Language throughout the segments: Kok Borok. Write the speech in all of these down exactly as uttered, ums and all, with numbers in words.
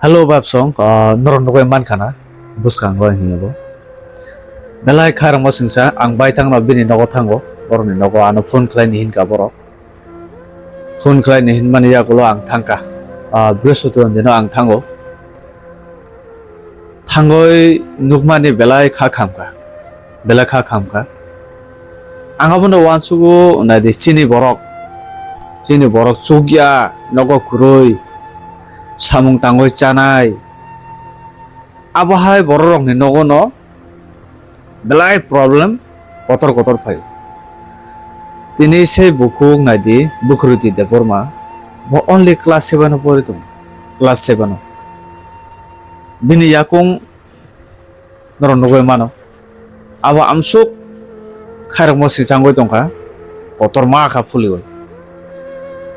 Hello, Babsong, ah, norok nugwi mankha na, bwskango hinwi bo. Belai khairokma singsa, ang bai thangno bini nogo thango, borokni nogo ano phone khlaini hinkha borok. Phone khlaini hinmani yagulo ang thangkha, ah, Brihaspatibar dino ang thango. Thangwi nukmani belai kha khamkha, belai kha khamkha. Ang abono uansugo, naidi chini borok, chini borok chukya, nogo kwrwi, samung tangwi chanai. Abohai bororokni nogono belai problem kotor kotor phaio. Tini sei bukhuk naidi Bukhruti Debbarma, bo only class seven o pori tongo, class seven o. Bini yakung norok nugwi mano. Abo amsuk khairokma singchangwi tongkha, kotorma kha phuliwi.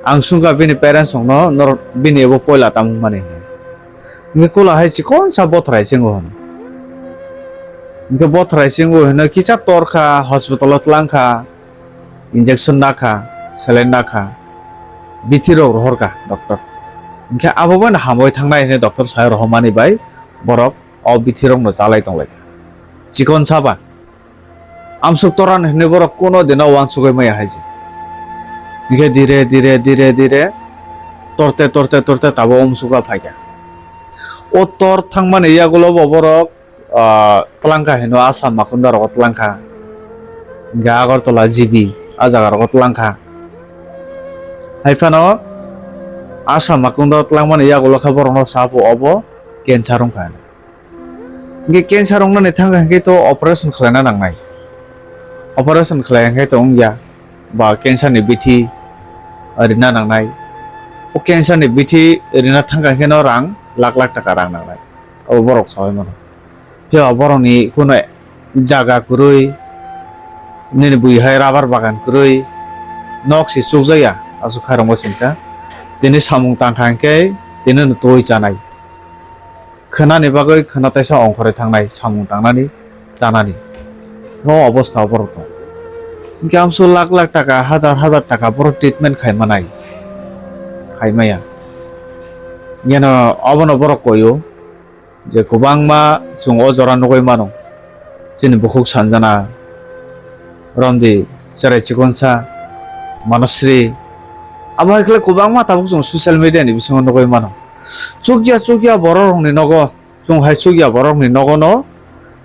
Ang swngkha bini parents rokno, norok bini abo poila tamo wngmani hinwi. Hwnkhe kula hai chikonsa bothrai chingo hwno. Hwnkhe bothrai chingo hwno kisa torkha, hospital o tlangkha, injection nakha, saline nakha, bithi rok rohorkha doctor. Hwnkhe abo bai hamwi thangnai hinwi doctor sai rohormani bai borok o bithi rokno chalai tonglaikha. Chikon saba, amsuk toran hinwi borok kuno dino uansugwi maya hai se. Hwnkhe dire, dire, dire, dire, torte, torte, torte tabo umsuka phaikha. O tor thangmani yagulo bo borok, ah, tlangkha hino Assam Makunda rogo tlangkha. Hwnkhe Agartala G B a jaga rogo tlangkha. Hai phano Assam Makunda tlangmani yagulo khe borokno sapo obo cancer wngkha. Hwnkhe cancer wngnani thangkha hwnkhe to operation khlaina nangnai. Operation khlai hwnkhe to wngya, ba cancer ni bithi rina nangnai. O cancer ni bithi rina thangkha hwnkhe no rang lakh lakh taka rang nangnai. Abo borok saui mano. Phiya borokni kuno jaga kwrwi, nini bui hai rubber bagan kwrwi, nok se chukjakya, aswk khairokma singsa. Tini samung tangkha hwnkhe tini no twi chanai. Khwnani bagwi khwna taisa ongkhorwi thangnai samung tangnani, chanani. O obostha borok tong. Hwnkhe amsuk lakh lakh taka, hajar hajar taka borok treatment khai manai. Khai maya. Hwnkhe no obono borok koio. Je kwbangma chwng o jora nugwi mano, chini bukhuk sanjana, romdi cherai chikonsa, manosri, abo hai khe kwbangma tabuk chwng social media ni bisingo nugwi mano. Chukya chukya borok rokni nogo, chwng hai chukya borok ni nogo no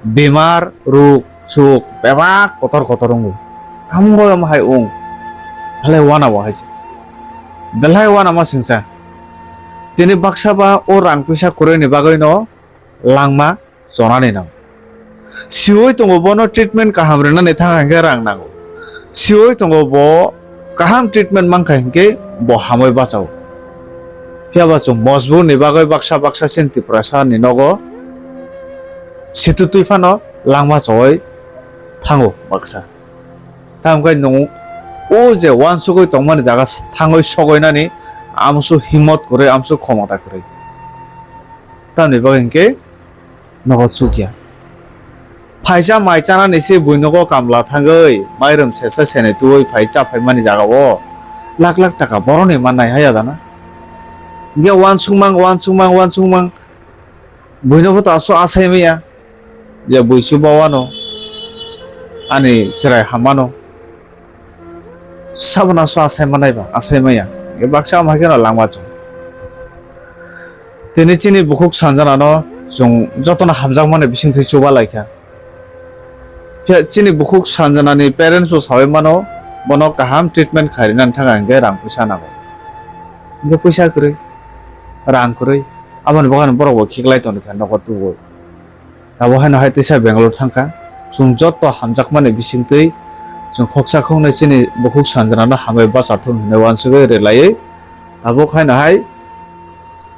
bemar, ruk, suk bebak kotor kotor wngo. Tamo bai omo hai wng? Belai uanabo hai se. Belai uanama singsa. Tini baksa ba o rang puisa kwrwini bagwi no langma chonani nango. Siwi tongo bono treatment kaham rwnani thang hwnkhe rang nango. Siwi tongo bo kaham treatment mankha hwnkhe bo hamwi bachao. Phiya ba chwng mojbur ni bagwi baksa baksa chini Tiprasa ni nogo situ twi phano langma chowui thango baksa. Tamokhe nwng o je uansugwi tongmani jaga thangwi sogoinani amsuk himmot kwrwi, amsuk khomota kwrwi. Tamni bagwi hinkhe nogo chukya. Phaisa mai chanani se buinogo kamla thangwi, mairum sesa senai tuwi phai cha phaimani jagao lakh lakh taka boroni mannai haya dana. Hinkhe uansukmang, uansukmang, uansukmang. Buino bo to aswk asai maya je bui chubawano, ani chwrai hamano. Sabono aswk asai manai ba, asai maya. Baksa ama haikhe no langma chwng. Tini chini bukhuk sanjanano chwng jotono hamjakmani bisingtwi chuba laikha. Phiya chini bukhuk sanjanani parents bo saui mano, bono kaham treatment khairina thangkha hinkhe rang puisa nango. Hinkhe puisa kwrwi, rang kwrwi, aboni bagwi borok bo khiklai tongkha nogo tubui. Abo haino hai teisa Bangalore thangkha. Chwng joto hamjakmani bisingtwi chwng khoksa khoknwi chini bukhuk sanjanano hambai bachathung hinwi uansugwi rwlaiwi tabuk haino hai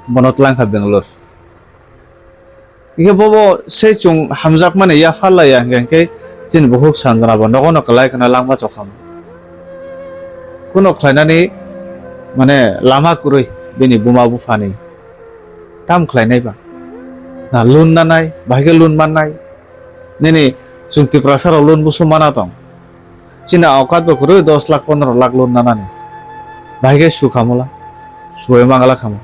bono tlangkha Bangalore. Hinkhe bobo se chwng hamjakmani yaphar laiya hinkhe, hinkhe chini bukhuk sanjana bo nogo no kwlai kheno langma chokham. Kuno khlainani mane lama kwrwi bini buma buphani. Tam khlainai ba? Na loan nanai, bahai khe loan mannai? Nini chwng Tiprasa rok loan busu mana tong? Chini aukat bo kwrwi dos lakh pondro lakh loan nanani. Bahai khe su khamula, suwai mangala khamo.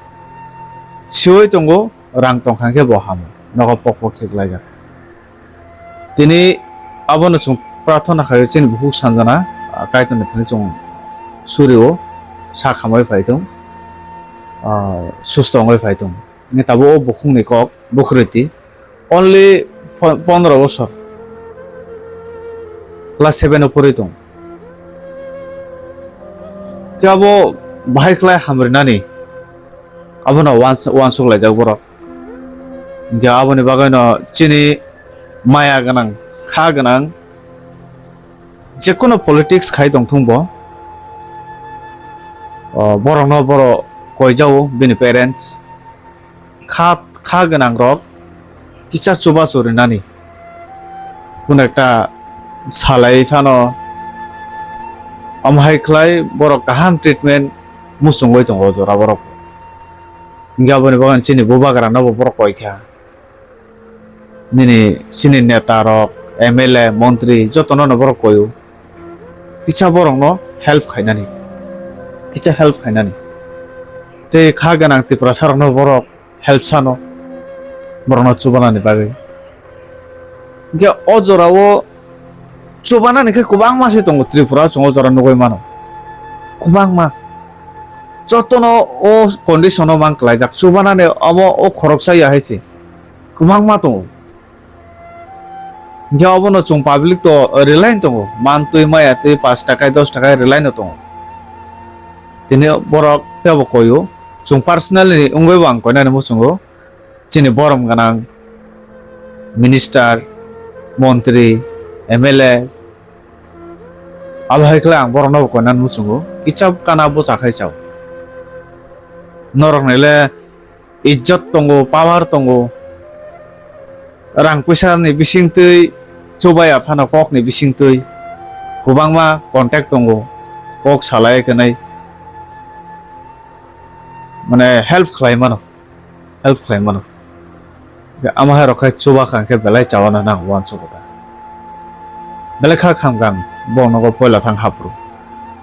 Siwai tongo, rang tongkha khe bo hamo, nogo pok pok khe klaijak. Tini abono chwng prarthana khaio, chini bukhuk sanjana, ah, Kaitorni thani chwng surio, sa khamwi phai thung, ah, susto wngwi phai thung. Tabuk o bukhukni kok, bukhuk riti, only fo-, pondro bosor, class seven o pori tong. Khe abo bahai khlai hamrinani, abono uans-, uansuk laijak borok. Hinkhe aboni bagwino chini maya gwnang, kha gwnang, jekono politics khai tongthung bo, o, borokno boro koijao bini parents, kha, kha gwnangrok kisa chubachu rinani. Kunu ekta salai phano, omo hai khlai borok kaham treatment muchungwi tongo o jora borok. Hinkhe aboni bagwi chini bubagrano bo borok koi kha. Nini chini neta rok, M L A, montri jotono no borok koio. Kisa borokno help khainani. Kisa help khainani. Tei kha gwnang Tiprasa rokno borok help sano. Borokno chubanani bagwi. Hinkhe o jorao chubanani khe kwbangma se tongo Tripura o chwng o jora nugwi mano. Kwbangma. Jotono o condition o mang klaijak. Chubanani omo o khoroksa ya hai se. Kwbangma tongo. Hinkhe obono chwng public to rely tongo. Man twi maya twi paanch taka, dos taka rely no tongo. Tini borok tebo koio. Chwng personally wngwi bo ang koinani muchungo. Chini borom gwnang minister, montri, M L A, abo hai khlai ang borokno bo koinani muchungo. Kisa kana bwsa khai chao. Norokni le ijjot tongo, power tongo, rang puisa ni bisingtwi chubaya phano kokni bisingtwi kwbangma contact tongo, kok salai kwnai mane help khlai mano, help khlai mano. Ama hai rok khai chuba kha khe belai chawana nang uansuk ta. Belai kha kham kang bo nogo poila thang haphru.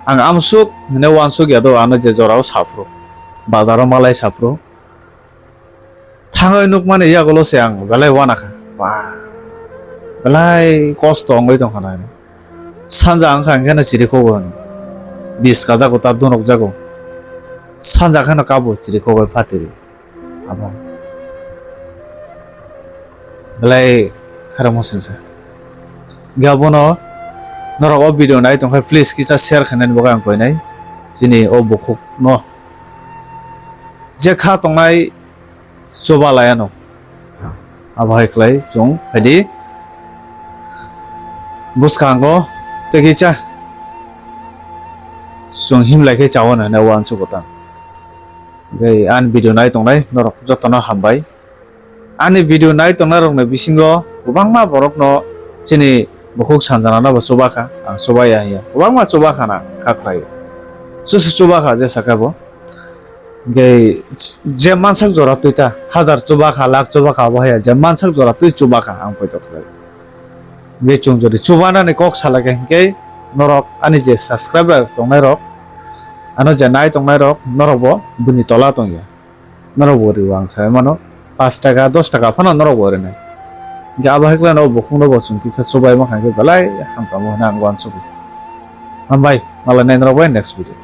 Ang amsuk hwnwi uansuk ya do ano je jorao saphru. Bazaro malai saphru. Thangwi nukmani yagulo se ang belai uanakha. Ba, belai kosto wngwi tongkha na. Sanja wngkha hwnkhe no chirikhogwi hwno. Bis kajago ta dunokjago. Sanja kheno kabo chirikhogwi phatiri. Abo. Belai kharamo singsa. Hinkhe abono norok o video nai tongkha, please kisa share khainani bagwi ang koinai. Chini o bukhukno je kha tongnai chuba laiano. Abo hai khlai chwng phaidi bwskango tei kisa chwng himlai khe chawano hinwi uansuk ta. Tei ani video nai tongnai norok jotono hambai. Ani video nai tongnai rokni bisingo kwbangma borokno chini bukhuk sanjanano bo chubakha, ang chubaya hiya. Kwbangma chubakha na kha khlaio. Susu chubakha jesa khe bo. Hinkhe je mansak jora twi ta, hazar chubakha, lakh chubakha abo haya, je mansak jora twi chubakha ang poito khlai. Hinkhe chwng jodi chubanani kok salai kha hinkhe norok ani je subscriber tongnai rok, ano je nai tongnai rok, norok bo bini tola tongya. Norok bo rio ang sai mano, paanch taka, dos taka phano norok bo rinai. Hinkhe abo hai khlai no bukhuk no bo chwng kisa chubai ma kha hinkhe belai hamkha mo hwnwi ang uansukgo. Hambai, malai nai norok bai next video.